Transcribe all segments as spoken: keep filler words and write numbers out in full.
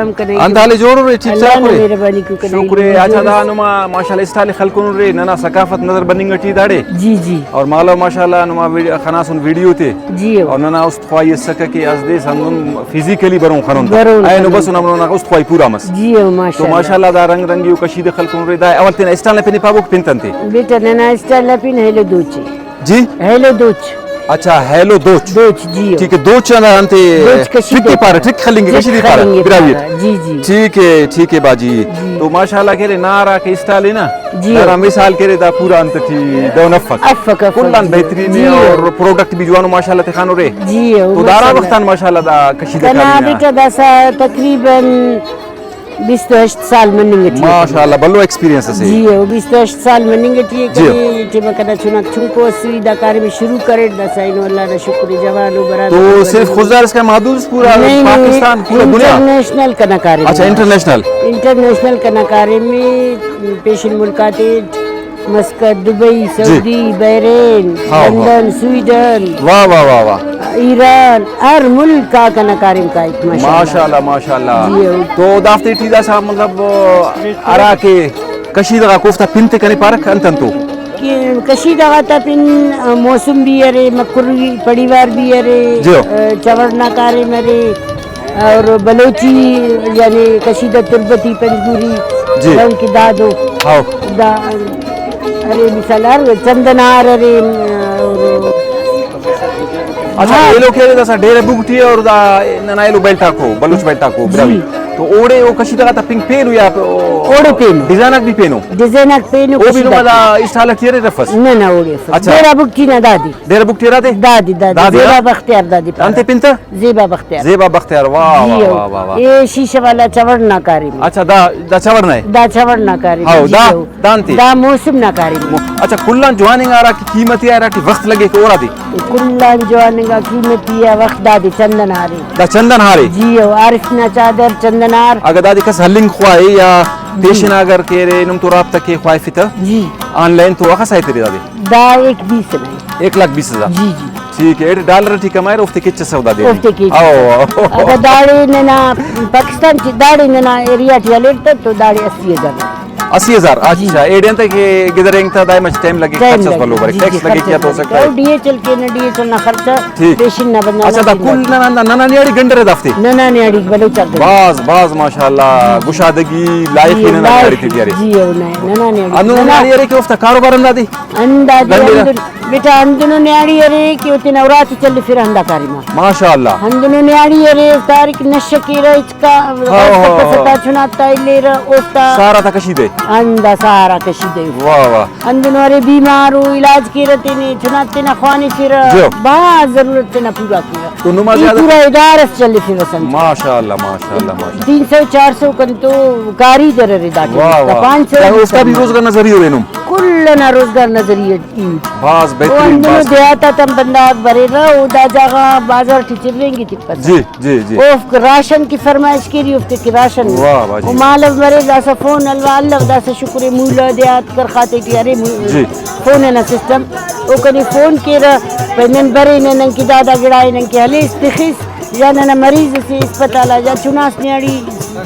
ہم کنے۔ انت حال جوڑ ارے، ٹھیک اللہ ٹھاک نا ارے؟ مہربانی کو کنے شکر جوڑ اے۔ اچھا، ارے۔ دا نما ماشاءاللہ اسٹال خلکون ارے، ننا ثقافت نظر بننگ ٹی داڑے۔ جی، جی۔ اور مالو ماشاءاللہ نما ویڈیو، خناسن ویڈیو تے۔ جی۔ اور ننا است خواہی اسکہ کہ از دے سندن فزیکلی برون خنون تا۔ برون اینو خنون۔ بس نمنا است خواہی پورا مس۔ جی، او تو ماشاءاللہ۔ ماشاءاللہ دا رنگ رنگی و کشیدہ خلکون ارے۔ دا اول تینا اسٹال نا پن پاوک پن تنتے؟ بیٹا ننا اسٹال نا پن ہیلو دوچے۔ جی؟ ہیلو دوچ۔ اچھا، ہیلو دوچ۔ دوچ، جی۔ ٹھیک ہے، دوچ انا انتے دوچ کشیدہ ٹک پارہ، ٹک خلنگ ٹک کشیدہ پارہ، خلنگ براہوئی۔ پارہ، جی، جی۔ ٹھیک ہے، ٹھیک ہے باجی۔ جی۔ تو ماشاءاللہ کہ نا ہرا کہ اسٹال ہے نا، جی۔ ہرا مثال کہ دا پورا انت ٹی دون افک۔ افک، افک، کلان جی۔ بہترین جی۔ ہے اور پروڈکٹ بھی جوانو ماشاءاللہ تخانو رے۔ جی، او تو دارا ماشاءاللہ۔ وختان ماشاءاللہ دا کشیدہ کنا کاری نا۔ بیٹا داسا تقریباً بیست و ہشت سال مننگ ٹی۔ ماشاءاللہ، بھلو ایکسپیرینس اسے۔ جی، او بیست و ہشت سال مننگ ٹی۔ جی۔ کنے ٹائم کنا چناک چنکو اسوئی دا کاریم شروع کریٹ، داسا اینو اللہ نا شکر اے، جوان او برابر تو مننگ۔ صرف خضدار اسکان محدود اس، پورا نہیں، نہیں، پاکستان، پورا دنیا؟ انٹرنیشنل کنا کاریم۔ اچھا، انٹرنیشنل۔ انٹرنیشنل کنا کاریم اے، پیشن ملک آتے مسقط، دبئی، جی۔ سعودی، بحرین، ہاں، ہاں۔ London, Sweden. واہ، واہ، واہ، واہ۔ ایران، ہر ملک آ کنا کاریم کائک، ماشاءاللہ۔ ماشاءاللہ، ماشاءاللہ۔ جی، ہاں۔ تو دافتے ٹی داسا مطلب، ہرا کہ کشیدہ غاک اوفتا پن تے کنے پارک انت انتو؟ کہ کشیدہ غاتا پن، آ، موسم بھی ارے، مکری پڑیوار بھی ارے، جی۔ آ، چوڑ نا کاریم ارے، اور بلوچی، یعنی کشیدہ تربتی پنجگوری، جی۔ دہن کہ دادو۔ ہاؤ۔ دا، ارے مثال ہر چندنار ارے، اور اچھا، ہاں۔ ایلو کہ ارے داسا ڈیرہ بگٹی اور دا ننا ایلو بیلٹاکو، بلوچ بیلٹاکو، جی۔ براہوئی۔ تو اوڑے او کشیدہ غاتا پنک پینو یا او اوڑے پینو۔ ڈیزائن آک بھی پینو؟ ڈیزائن آک پینو، او بھی کشیدہ نما دا پینو۔ اسٹال ٹی ارے رفس؟ نہ، نہ، اوڑے رفس۔ اچھا۔ ڈیرہ بگٹی نا دادے۔ ڈیرہ بگٹی راتے؟ دادے، دادے۔ دادے، زیبا ہاں؟ بختیار دادے پارہ۔ انتے پن تا؟ زیبا بختیار۔ زیبا بختیار، واہ، جی، واہ، او۔ واہ، واہ، واہ۔ اے شیشہ والا چوڑ نا کاریم۔ اچھا، دا، دا چوڑ نا ہے؟ دا چوڑ نا کاریم، ہاؤ، جی، دا، او۔ دانتے؟ دا موسم نا کاریم۔ مو-، اچھا، کل آن جوان انگا ہرا کہ قیمتی آ، ہرا کہ وخت لگے کہ اورا دے؟ کل آن جوان انگا قیمتی آ وخت دادے چندن ہارے۔ دا چندن ہارے؟ جی، او عارف نا چادر چندن ہار۔ اگہ دادے کس ہلنگ خواہے یا جی۔ پیشن آ اگر کیرے، نم تو رابطہ کے خواہفے تہ؟ جی۔ آن لائن تو اخس آ ایترے دادے؟ دا ایک بیس نا۔ ایک لاکھ بیس ہزار۔ جی، جی۔ ٹھیک ہے، ایڑے ڈالر ٹی کمائر، اوفتے کچ اسو دادے۔ اوفتے کچ۔ او، او۔ اگہ داڑے ننا پاکستان ٹی، داڑے ننا ایریا ٹی ہلیر تہ تو داڑے اسی ہزار۔ اسی ہزار، جی۔ اچھا، ایڑے انت کہ گدرینگ تا دائم اچ ٹائم لگے، ٹائم خرچ اس لگے، بھلو برے، جی، جی، ٹیکس لگے خرچہ کیا تو بھلو۔ سکتا ہے۔ او ڈی ایچ ایل کینہ، ڈی ایچ ایل نا خرچہ، ٹھیک۔ پیشن نا بندغ اچھا، نا دا تنگا۔ کل ننا، ننا، ننا نیاڑی گنڈرے دافتے؟ ننا نیاڑی بلوچ آک گنڈرے۔ باز، باز ماشاءاللہ، جی۔ گشادگی، لائخی جی، ننا نیاڑی لائخی، تے ارے۔ جی، او نئے، ننا نیاڑی۔ ہندنو ننا نیاڑی ارے کہ اوفتا کاروبار ہندادے؟ ہندادے، گنڈرے۔ ہندن-، بیٹا ہندنو نیاڑی ارے کہ او تینا اراتے چلیفرہ ہندا کاریم آ۔ ماشاءاللہ۔ ہندنو نیاڑی ارے، اوفتا ہر ہک نشہ کیرہ، ہاؤ، ہاؤ، ہاؤ۔ ستا چناتا الیرہ، اوفتا سہارا تا کشیدہ۔ ہندا سہارا کشیدہ۔ واہ، واہ۔ ہندنو ارے بیمار او، علاج کیرہ تینے، چناک تینا خوانفرہ، جی۔ بھاز ضرورت تینا پورا کیرہ۔ تو نما ای زیادہ پورا ادارہ اس چلیفوس انت۔ ماشاءاللہ، ماشاءاللہ، ماشاءاللہ۔ تین سو چار سو کنتو کاریگر ارے دا ٹائم واہ، واہ۔ پانچ سو دا اوفتا بھی روزگار نا ذریعہ ارے نم۔ کل ئنا روزگار نا ذریعہ ای۔ بھاز او بہترین، ہندنو بھاز۔ دیہات آتان بندغ بریرہ، او دا جاگہ بازار ٹی چرینگ ای تپسہ۔ جی۔ جی، جی۔ اوفک راشن کی فرمائش کیری، اوفتے کہ راشن۔ واہ، واہ جی۔ او مالو مرے، داسہ فون الوا الو، داسہ شکر اے، مولہ دیہات کرخاتے ٹی ارے مو-، جی۔ فون ئنا سسٹم۔ او کنے فون کیرہ، پائے نن برینہ، نن کہ دا دا گڑا اے، نن کہ ہلیس تخس، یا ننا مریض اسے اسپتال آ، یا چناس نیاڑی،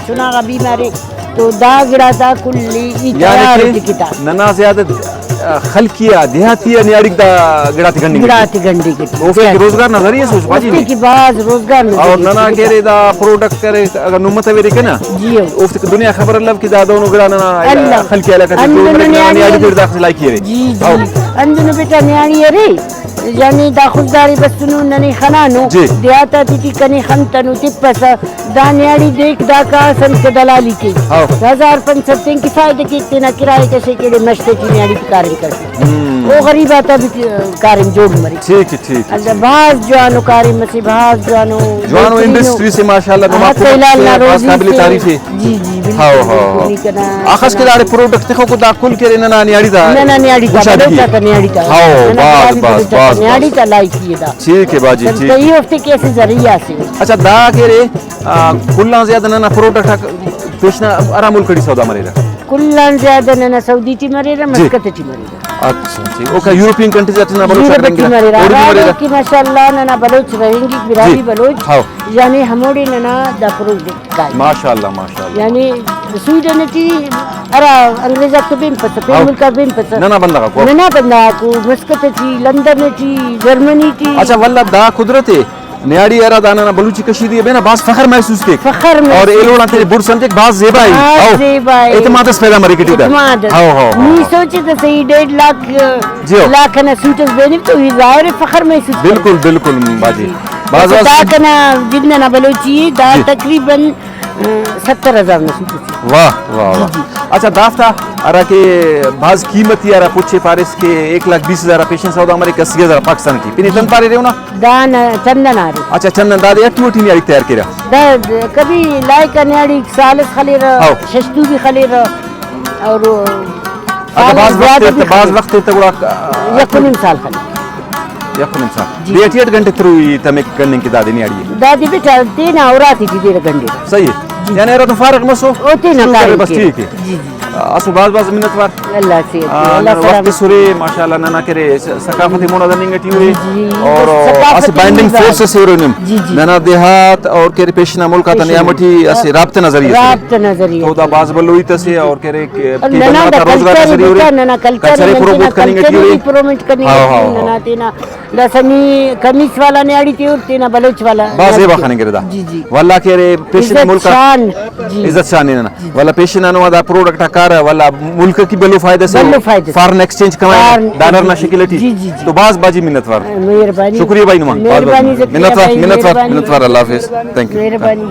چناغا بیمارے، تو دا گڑا تا کل ای یعنی تیار کہ ٹکٹ آ۔ ننا زیادہ، آ، خلقی آ، دیہاتی آ نیاڑیک دا گڑاتے گنڈنگ گڑاتے گنڈنگ ٹی۔ اوفتے کہ روزگار نا ذریعہ سے اس باجی اوفتے نے۔ کہ بھاز روزگار نا اور ذریعہ ننا سے کہ ارے دا پروڈکٹ کرے، اگر نم متویرے کنا، جی ہو۔ اوفتے کہ دنیا خبر الو کہ دا دونو گڑا ننا اللہ۔ خلقی علاقہ تے ہندنو دونو نیاڑی نیاڑی ارے۔ پیر داخس لائکی ارے۔ جی، جی۔ ہاؤ۔ ہندنو بیٹا نیاڑی ارے۔ یعنی دا خضدار ءِ بسنو، ننے خنانو، جی۔ دیہات آتے ٹی کنے خنتنو، تپسہ، دا نیاڑی دیک داکا سمجھکہ دلالی کیک۔ ہاؤ۔ ہزار پنچ سد تین کہ فائدہ کیک، تینا کرایہ کشیک، ایڑے مش تے ٹی نیاڑی تے کاریم کرفے۔ ہم۔ او غریب آتا بھی کاریم جوڑ مریک۔ ٹھیک ہے، ٹھیک ہے، اگہ ٹھیک۔ بھاز جوانو کاریم اسے، بھاز جوانو جوانو بہترینو۔ انڈسٹری سے ماشاءاللہ نما حق پروڈکٹ حلال نا روزی قابل سے۔ تعریف ہے۔ جی، جی، بالکل، ہاؤ، ہاؤ، بالکل، ہاؤ۔ ای کنا، اخس کہ کنا داڑے پروڈکٹ تخوکو دا کل کہ ارے ننا نیاڑی تا ننا نیاڑی تا، گشادگی۔ بلوچ آتا نیاڑی تا۔ ہاؤ، ننا باز، گڑا بھی باز، بلوچ آتا باز، نیاڑی باز۔ تا لائکی اے دا۔ ٹھیک ہے باجی، سر ٹھیک۔ صحیح، اوفتے کہ اسہ ذریعہ سے۔ اچھا، دا کہ ارے، آ، کل آن زیادہ ننا پروڈکٹ آک پیشن ارا ملک ٹی سودا مریرہ؟ کل آن زیادہ ننا سعودی ٹی مریرہ، جی۔ مسقط ٹی مریرہ۔ اچھا، ٹھیک۔ اوکا یورپین کنٹریز آتے نا بلوچ یورپ آک رہینگرہ؟ ٹی مریر۔ اوڑے بھی ہرا مریرہ؟ کہ ماشاءاللہ ننا بلوچ رہینگک براہوئی جی۔ بلوچ، ہاؤ۔ یعنی ہموڑے ننا دا پروگرام کائک۔ ماشاءاللہ، ماشاءاللہ۔ یعنی سویڈن ٹی ہرا انگریز آک تو بنپسہ، پین ہاؤ۔ ملک آک بنپسہ۔ ننا بندغ آکو۔ ننا بندغ آکو، مسقط ٹی، لندن ٹی، جرمنی ٹی۔ اچھا، ولدا دا قدرت ءِ نیاڑی ہرا دا ننا بلوچی کشیدگی ءِ بینا بھاز فخر محسوس کیک۔ فخر اور محسوس ایلوڑا تینے کیک۔ بڑز ہنتک بھاز زیبا ءِ۔ بھاز ہاؤ۔ زیبا ءِ۔ اعتماد اس پیدا مریک ٹی دا۔ اعتماد اس۔ ہاؤ، ہاؤ، ہاؤ، نی ہاؤ۔ سوچے تہ صحیح، ڈیڑھ لاکھ جی ہاؤ۔ لاکھ انا سوٹ اس بینک تو ای ظاہر ءِ فخر محسوس کیک۔ بالکل، بالکل باجی۔ جی۔ بھاز، بھاز دا کنا جند انا بلوچی ءِ، دا جی۔ تقریباً، آ، ستر ہزار نا سوٹ اس۔ واہ، واہ، واہ۔ جی، جی۔ اچھا، دافتا ہرا کہ بھاز قیمتی ہرا پچ ءِ پاریس کہ ایک لاکھ بیس ہزار آ پیشن سودا مریک، اسی ہزار پاکستان ٹی۔ پین ایتن جی۔ پاریرے اونا؟ دانا چندن آ ارے۔ اچھا، چندن دادے اٹی وٹی نیاڑیک تیار کیرہ؟ دا کبھی لائک نیاڑیک سال اس خلیرہ، ہاؤ۔ شش تو بھی خلیرہ، اور اگہ سال بھاز وخت زیادہ ایتہ، بھی بھاز خلیرہ۔ وخت ایتہ گڑا، آ، یک و نیم سال خلیرہ۔ یک و نیم سال۔ جی۔ دے اٹی اٹ گھنٹے تروئی تمک کننگ کہ دادے نیاڑی ءِ؟ دادے بیٹا تینا اراتے ٹی بیرہ گنڈیرہ۔ صحیح ءِ۔ جی۔ یعنی ہراتم فارغ مسو، او تینا شروع کرے کاریم بس کیرہ۔ ٹھیک ءِ۔ جی، جی۔ اسو بھاز بھاز منت وار۔ اللہ صحت آ، وقت سلامت۔ سرے، ماشاءاللہ، ننا کرے س-، ثقافت ءِ مون آ دننگ ٹی ارے۔ جی، اور ثقافت اسہ بائنڈنگ فورس اسے ارے نم۔ جی، جی۔ ننا دیہات اور کرے پیشن نا ملک آتا پیشن نیام نا۔ ٹی اسہ رابطہ نا ذریعہ سے۔ رابطہ نا ذریعہ تو دا سے۔ بھاز بھلو ہیت اسے اور کرے کہ اور کئی ننا بندغ دا آتا روزگار نا کلچر ذریعہ ارے۔ ننا کلچر کلچر ءِ نن پروموٹ تینا کننگ ٹی کلچر ارے۔ ءِ پروموٹ کننگ ہاؤ، ٹی ہاؤ، ہاؤ۔ ننا تینا داسہ نی قمیص والا نیاڑی تے اور تینا بلوچ والا بھاز نیاڑی زیبا تے۔ خننگ ارے دا۔ جی، جی۔ ولدا کہ ارے پیشن نا عزت ملک آ شان۔ جی۔ عزت شان ءِ ننا۔ جی، جی۔ ولدا پیشن آنو دا پروڈکٹ آ کارہ، ولدا ملک کی بھلو فائدہ سے بھلو فائدہ سے۔ فارن ایکسچینج کمائے فارن ڈالر نا شکل ٹی۔ جی، جی، جی۔ تو بھاز باجی منت وار۔ مہربانی۔ شکریہ بھائی نما۔ بھاز بھاز مہربانی ذکیہ منت وار، بھائی، منت وار، مہربانی۔ منت وار، اللہ حافظ۔ Thank you. مہربانی۔